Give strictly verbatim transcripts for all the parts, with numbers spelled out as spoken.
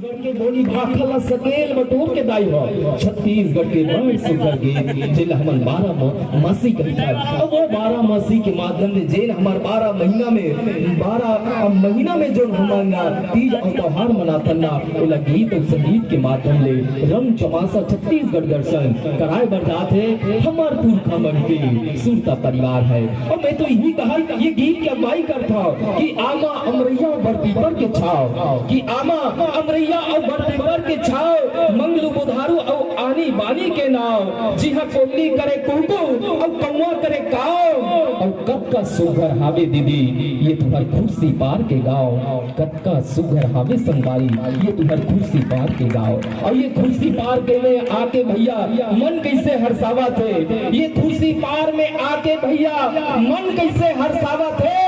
के बोली भाखा ला सकेल बटोर के दाई हो। छत्तीसगढ़ के बड़ सुघर गीत, जेला हमन बारह म-, मासी कहिथन। अब वो बारह मासी के माध्यम ले जेन हमर बारह महीना में, बारह महीना में जो हमन तीज अउ त्योहार मनाथन ना, ओला गीत अउ संगीत के माध्यम ले रंग चमासा छत्तीसगढ़ दर्शन कराए बर जात हे। हमर पुरखा मन के सुरता परिवार हे। अउ मैं तो इही कहल ये गीत के अगुवाई करथव कि आमा अमरैया बड़ पीपर के छाव, कि आमा अमरैया अउ बड़ पीपर के छाव, मंगलू बुधारू अउ आनी बानी के नाव, जिहां कोयली करे कुहकू अउ कौवा करे काव। अउ कतका सुघर हावे दीदी ये तुंहर खुर्सीपार के गांव, कतका सुघर हावे संगवारी ये तुंहर खुर्सीपार के गांव। अउ ये खुर्सीपार के में आके भैया मन कइसे हरसावत हे, ये खुर्सीपार में आके भैया मन कइसे हरसावत हे।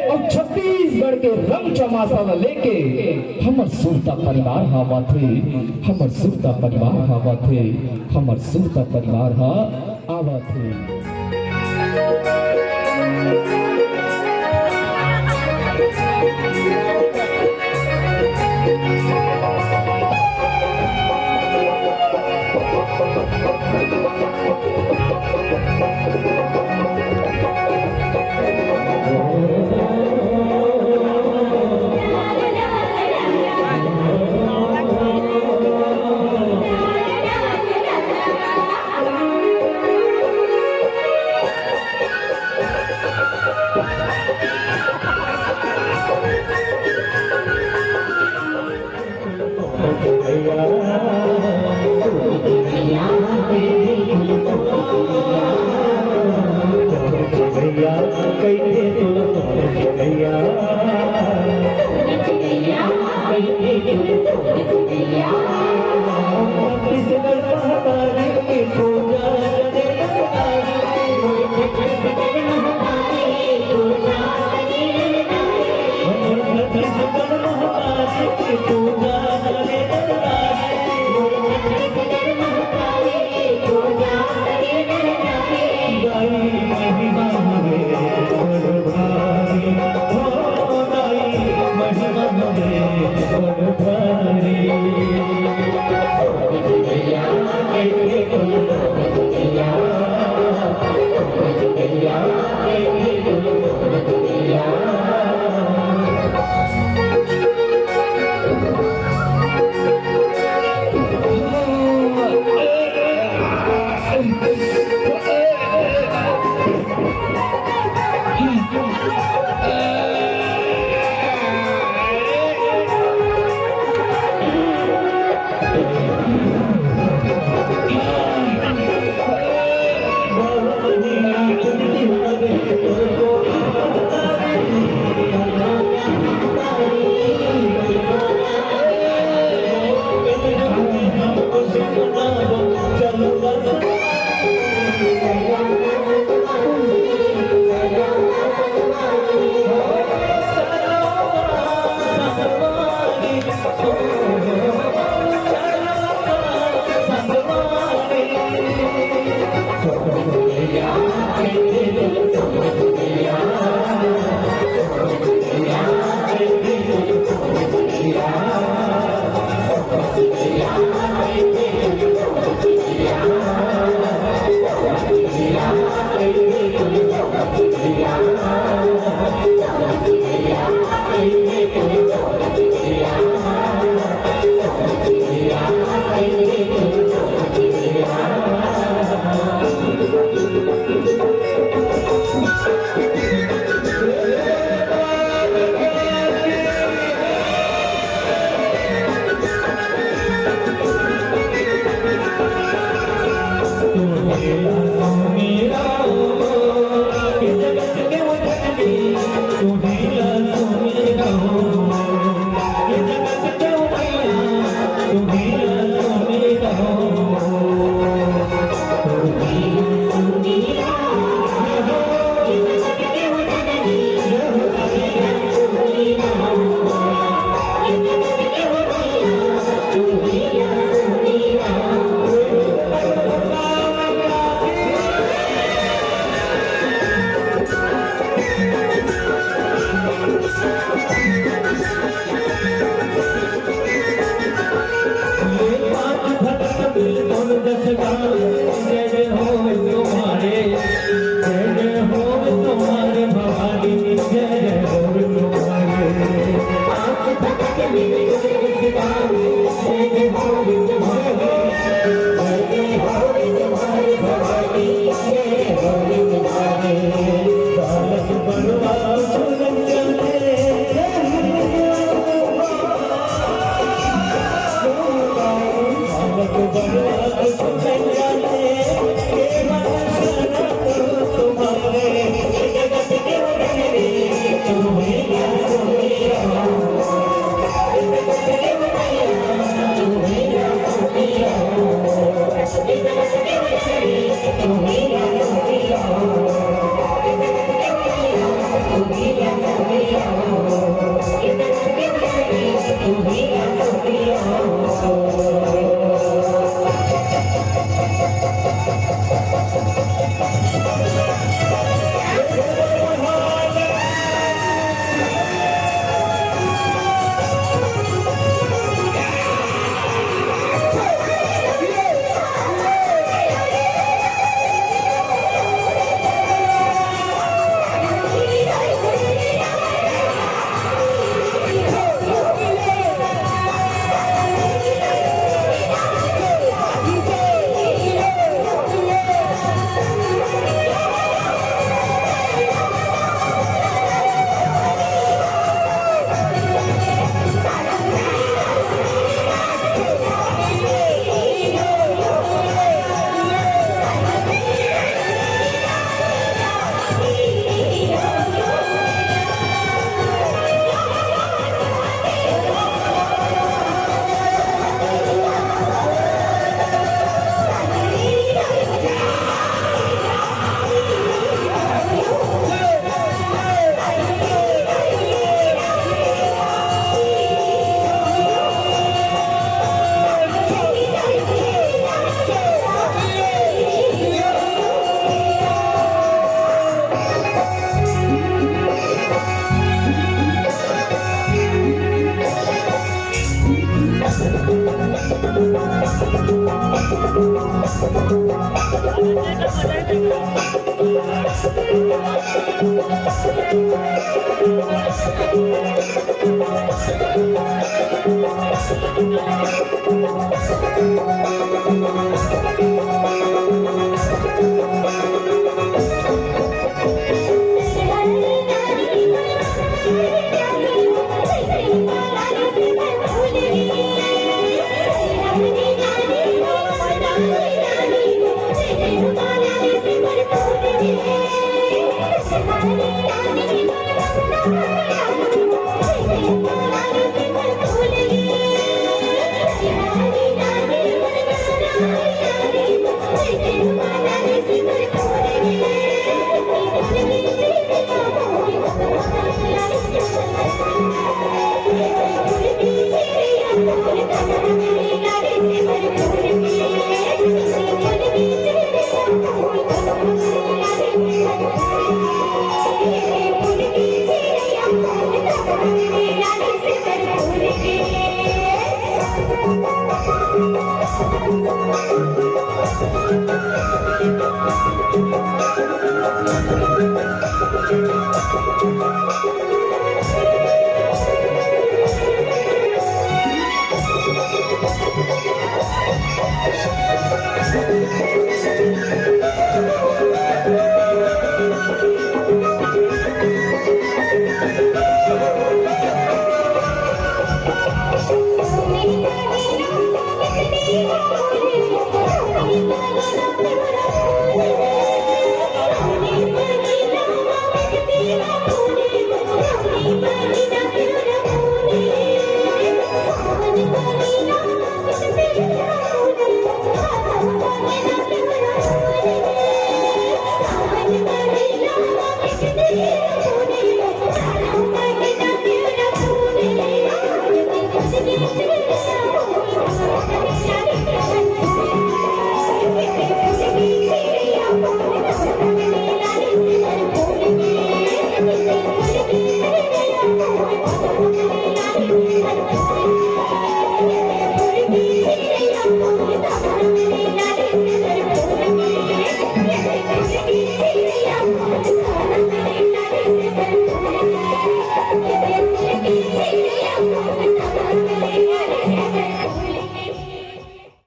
अउ छत्तीसगढ़ के रंग चमासा ल लेके हमर सुरता परिवार ह आवत हे, हमर सुरता परिवार ह आवत हे, हमर सुरता परिवार ह आवत हे।